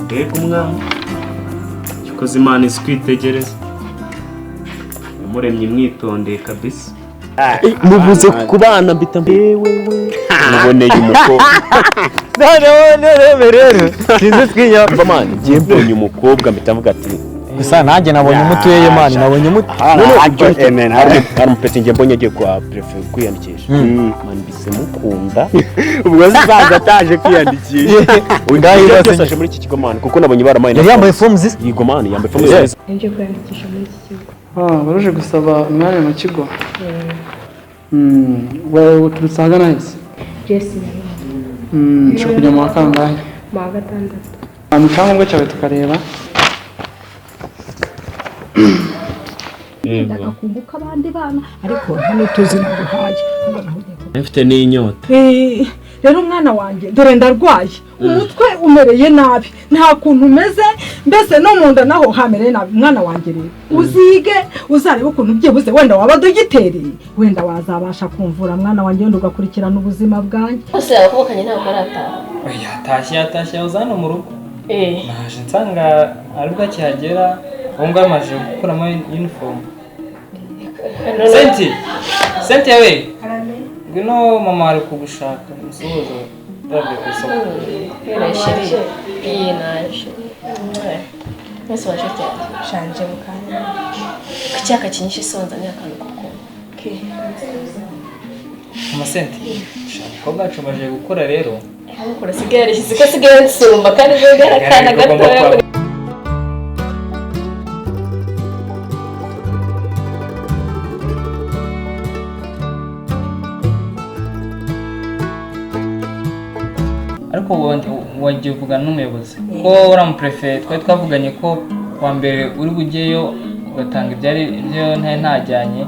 Mbega umwana, ikoze Imana izi kwitegereza, umuremyi mwitondeye kabisa. Muvuze ku bana mbita wewe muboneye umukobwa. Noneho rero sinzi twinya. Man, njye mbonye umukobwa mpita mvuga ati Gusa nanjye nabonye umuti weye man, nabonye umuti. Hari umupeti njye mbonye agiye kwa préfet kwiyandikisha, man, mbise mukunda. Ubwo se ataje kwiyandikisha? Ngaho Ibyo ibaze. Byose aje muri iki kigo, man, kuko nabonye baramaye. Yari yambaye fomu zisa. Yego man, yambaye fomu zisa. Ngiye kwiyandikisha muri iki kigo. Waruje gusaba umwanya mu kigo? Wowe uturutse ahagana hese? Jesi Nyarwanda. Ushobora kujya mu wa kangahe? Mu wa gatandatu. Mu cyangombwa cyawe tukareba. Ndagakumbuka abandi bana, ariko nta n'utuzi naguhaye. Mfite n'inyota. Rero umwana wanjye, dore ndarwaye, umutwe umereye nabi, nta kuntu umeze mbese, no mu nda naho hamereye nabi. Umwana wanjye rero, uzige, uzarebe ukuntu byibuze wenda waba dogiteri, wenda wazabasha kumvura, mwana wanjye, wenda ugakurikirana ubuzima bwanjye. Bose abakobwa ntabwo barataha. Yatashye, yatashye, yahoze hano mu rugo. Naje nsanga aribwo akihagera, ubu ngubu amaze gukuramo uniform. Senti, Senti yawe, ngwino, mama ari kugushaka, musuhuze, bavuye ku isoko. Chérie, iyi naje. Mwese waje cyane. Shanje mu kanya. Ku cyaka kinyinshi sonza ni akantu ko kunywa. Mama Senti, umukobwa wacu baje gukora rero. Ariko asigaye yarishyize ko asigaye nsumba kandi nubwo ari akana gatoya. Ariko wagiye uvugana n'umuyobozi ko uriya muperefe twari twavuganye ko wa mbere uri bujyeyo ugatanga ibyari ibyo ntari ntajyanye.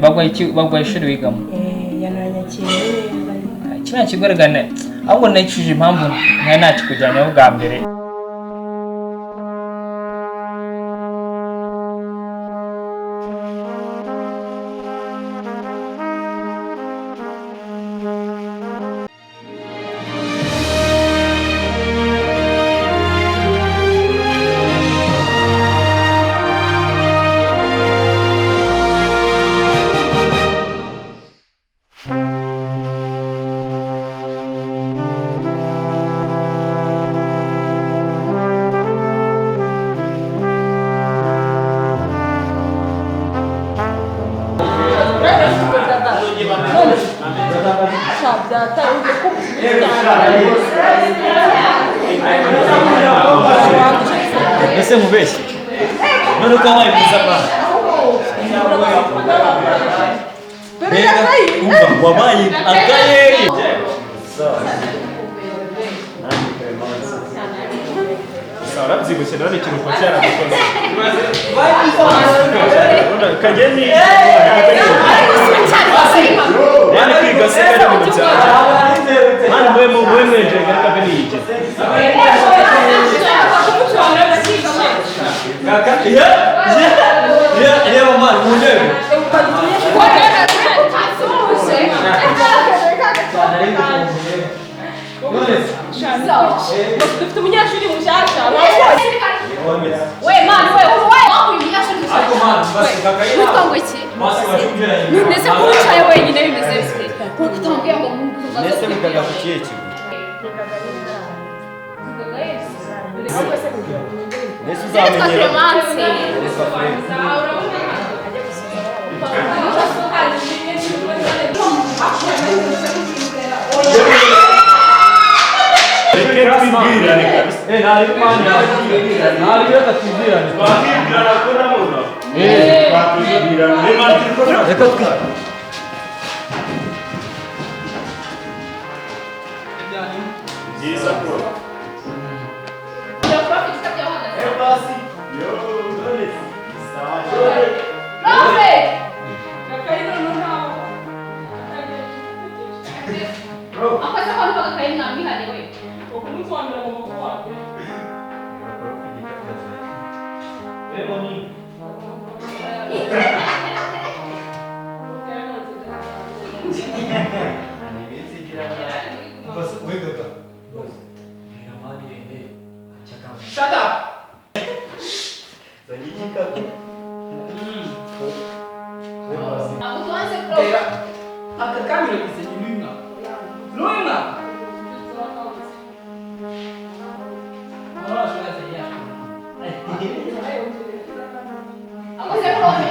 Bagwaye ishuri wigamo. Yananyakiriye neza. Kiriya kigo rega, ahubwo nicuje impamvu ntari nakikujyanyeho bwa mbere. Ese nkubeshye none ko wabaye mwiza bana? Mbega umva, wabaye akayeri. Gusa warabyibushye none, ikiruhuko cyaragukoze kageni mani, kwiga se kari ibintu byanjye mani, mube mube mwenjeye reka mbe niyigeze. Reba mani mu ntebe. Dufite umunyeshuri mushyashya. We mani we, we wahuye umunyeshuri mushyashya. Witwa ngo iki? Ndetse ko wicaye wenyine bimeze bite? Kuko utambwiye ngo Mbese wigaga ku kihe kigo? Mbese Nitwa uzamenyera Clemence. Nitwa Fred. Reka twibwirane kabisa. Ntabwo twibwirane. Twakibwirana ko ndabona twakibwirana. Reka twi Byiza bro. Yo, none sawa.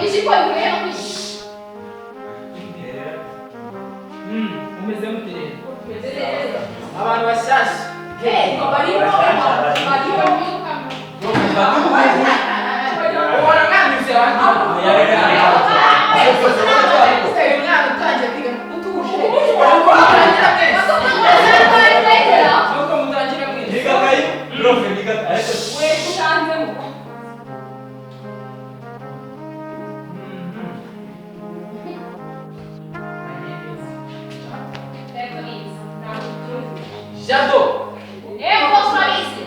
Ijipo ihuriye no kwiga. Umeze mute rero? Abantu bashyashya. Jado! Eu vou só isso.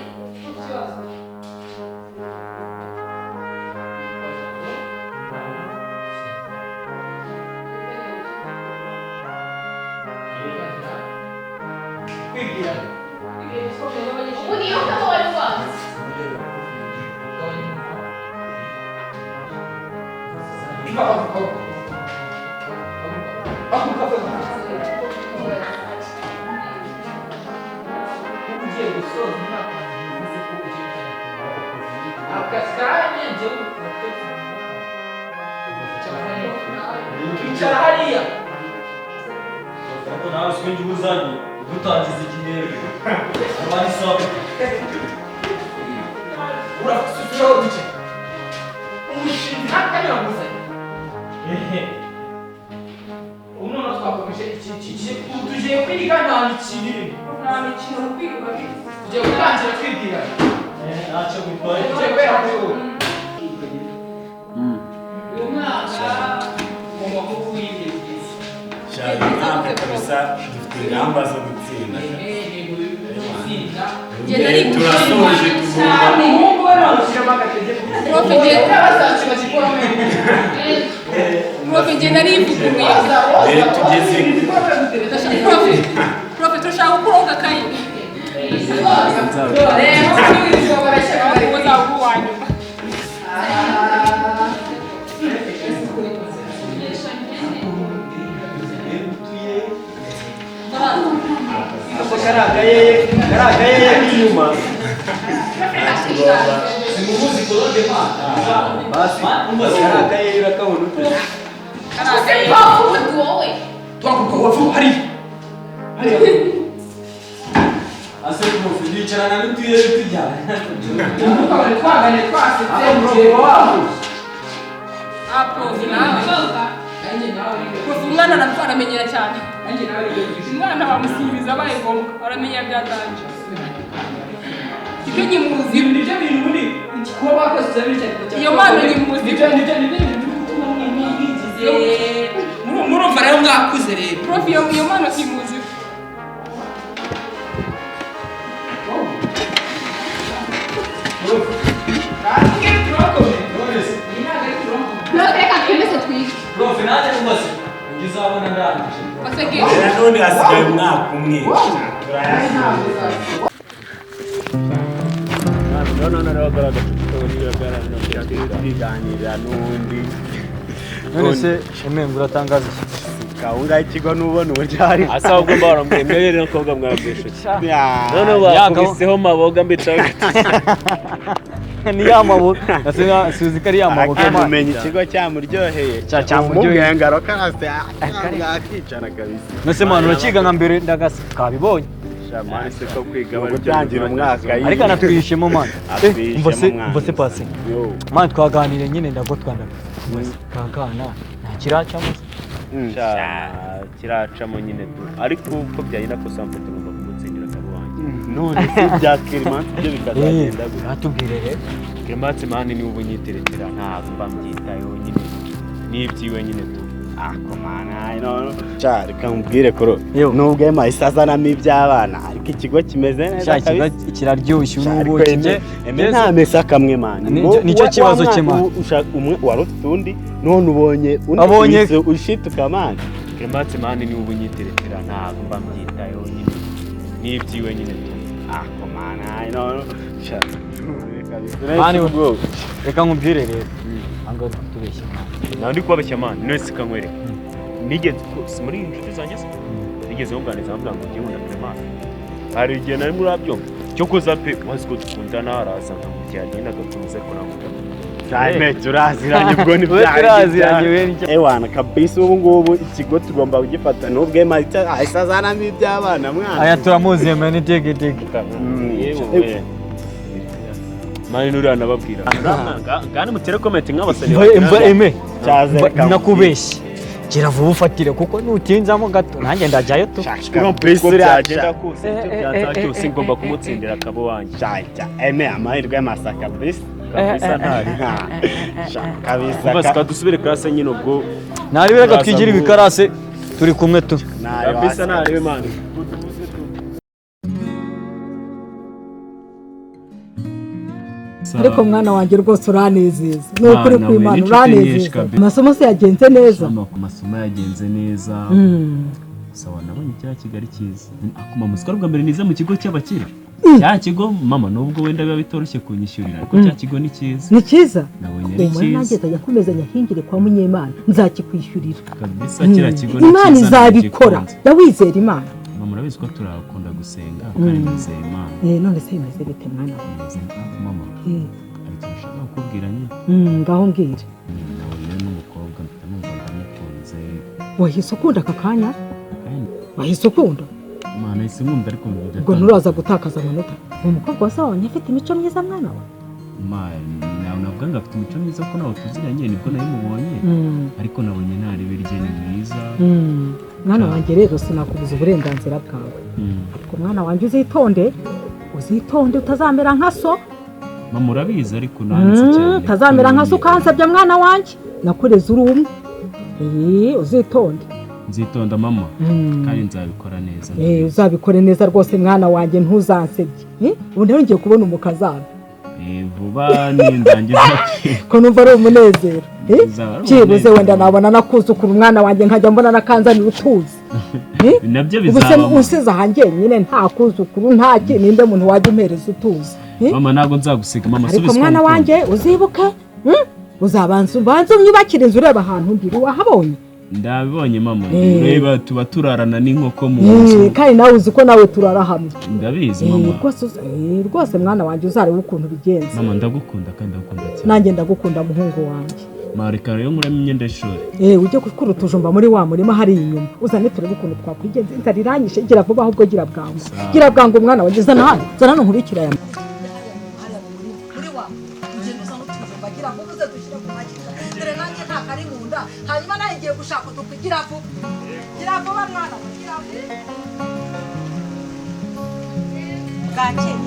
Icara hariya. Ariko nawe si njye uzanye dutangiza igihembwe abandi sawa Urafite duce. Umushinga kandi uraguzanye. Ubu noneho twakomeje iki tugiye kwiga nta mikino irimo. Nta mikino kwiga. Tugiye gutangira twibwira. Ntacyo bitwaye. Tugiye guhera kuri wowe. Uyu mwaka ugomba kuba uwize byiza. Cyane mwaka kabisa dufite ingamba zo gutsinda. Turasoje tugomba. Prof njye narivuguruye. Tugeze Prof turashaka gukuraho agakayi. Kari akayeye k'inyuma. Simubuzi korode Basi kari akayeye urakabona ute? Twakuka wafu hariya. Hariya. Ase prof yicarana n'utuyeye tujyana. Twagane twasetse. Ah prof nawe. Prof umwana aramenyera cyane. Umwana bamusubiza abaye ngombwa aramenyera byatanje. Ibyo nyimuzi nibyo bintu muri kuba bakoze ikizamini cya Iyo mpano nyimuzi. Nibyo nibyo nibyo bintu bituma mwigize. Murumva rero mwakuze rero. Prof iyo mpano nyimuzi. Prof nanjye mubaze njye uzabona ndangije. Nanone hasigaye umwaka umwe. Twiganirira n'undi. None se Emenge uratangaza iki? Kawunga y'ikigo n'ubona uburyo ari. Asa ubwo mbarambwiye mwebwe n'abakobwa mwabwishe. None bakubiseho maboga mbicaye. Ni ya maboga. Suzi ko ari ya maboga. Akamenya ikigo cyamuryoheye. Cyamuryoheye. Ngaruka hasi akicara kabisa. None man urakiga nka mbere ndagasa kabibonye. Shamani se ko kwiga bari gutangira umwaka. Ariko anatwishemo man. Umva se pasi. Man twaganire nyine ndagotwanda. Kankana nta kiracamo. Kiracamo nyine tu. Ariko uko byagenda kose mfite ngomba kumutsindira akaba wanjye. None se bya Clemence byo bikazagenda gute? Atubwire rero. Clemence man ni ubu nyiterekera ntabwo mba mbyitayeho nyine. Nibyiwe nyine tu. Ako mana no. Cha reka mubwire koro. Nubwo mahise azanamo iby'abana ariko ikigo kimeze neza kabisa. Kiraryoshye n'ubuki nje. Eme nta mesa kamwe man. Nicyo kibazo cye man. Ushaka umwe warufite undi none ubonye undi ushituka man. Clemence man ni ubu nyiterekera ntabwo mba mbyitayeho nyine. Nibyiwe nyine tu. Ako mana no. Cha Mani reka nkubwire rero. Anga kutubeshya. Nta ndi kubabeshya man, none sikankwereka. Nigeze muri inshuti zanjye se nigeze nkunganiza bambwira ngo ngiye nkunda Clemence. Hari igihe nari muri abyumva cyo koza pe wazi ko dukundana araza nkamubwira agenda agakomeza ariko nakunda. Cyane turaziranye ubwo ni Turaziranye we. Ewana kabisa ubu ngubu ikigo tugomba kugifata nubwo Emma ahise azanamo iby'abana mwana. Aya turamuzi Eme ni digi digi. Mani nuriya nababwira. Ngani mutere comment nk'abasani. Mva Eme. Nakubeshye. Gira vuba ufatire kuko nutinzamo gato nanjye ndajyayo tu. Uko byagenda kose icyo byataka cyose ngomba kumutsindira akabo wanjye. Cya Eme amahirwe y'amasaka kabisa. Kabisa ntari. Kabisa. Basi kadusubire classe nyine ubwo. Nari reka twigire ibikarase turi kumwe tu. Kabisa ntari mani. Ariko mwana wanjye rwose uranezeza. Ni ukuri kw'Imana uranezeza. Amasomo se yagenze neza? Amasomo yagenze neza. Sawa nabonye cya Kigali cyiza. Akuma musiko bwa mbere nize mu kigo cy'abakire. Cya kigo mama nubwo wenda biba bitoroshye kunyishyurira ariko cya kigo ni cyiza. Ni cyiza? Nabonye ari cyiza. Nanjye nzajya nkomeza nyahingire kwa Munyemana nzakikwishyurira. Kabisa kira kigo ni cyiza. Imana izabikora. Ndawizera Imana. Mama murabizi ko turakunda gusenga kandi nizeye Imana. None se bimeze bite mwana? Mama. Hari ikintu nshaka kukubwira nyine. Ngaho mbwira. Nabonye n'umukobwa mpita numva ndamukunze. Wahise ukunda aka kanya? Wahise ukunda? Mwana isi nkunda ariko mvuga. Ubwo nturaza gutakaza amanota. Uwo mukobwa wasabonye afite imico myiza mwana wa? Ma, navuga ngo afite imico myiza ko nawe tuziranye nibwo nayimubonye. Ariko nabonye ntarebe rye ni mwiza. Mwana wanjye rero sinakubuza uburenganzira bwawe. Ariko mwana wanjye uzitonde, uzitonde utazamera nka so. Mama urabizi ariko nanditse cyane. Utazamera nka so ukansabya mwana wanjye. Nakureze uri umwe. Uzitonde. Nzitonda mama kandi nzabikora neza. Uzabikore neza rwose mwana wanjye ntuzansebye. Ubu rero ngiye kubona umukazana. Vuba nindangiza. Ko numva ari umunezero. Byibuze wenda nabona nakuzukura umwana wanjye nkajya mbona nakanzanira utuzi. Nabyo bizaba. Ubuse usize ahanjye nyine nta kuzukuru nta ki ninde muntu wajya umpereza utuzi. Mama ntago nzagusiga mama subiza. Ariko mwana wanjye uzibuke uzabanza ubanze unyubakire inzu ureba ahantu ndi wahabonye. Ndabibonye mama reba tuba turarana n'inkoko mu nzu. Kandi nawe uzi ko nawe turara hamwe. Ndabizi mama. Rwose mwana wanjye uzarebe ukuntu bigenza. Mama ndagukunda kandi ndagukunda cyane. Nanjye ndagukunda muhungu wanjye. Mareka rero nkuramo imyenda y'ishuri. Ujye gukura utujumba muri wa murima hari inyuma. Uzane turebe ukuntu twakwigenza. Inzara iranyishe gira vuba ahubwo gira bwangu. Gira bwangu mwana wanjye zana hano. Zana hano nkurikira aya. Hanyuma nawe ngiye gushaka udukwi gira vuba. Gira vuba mwana gira vuba. Bwakeye.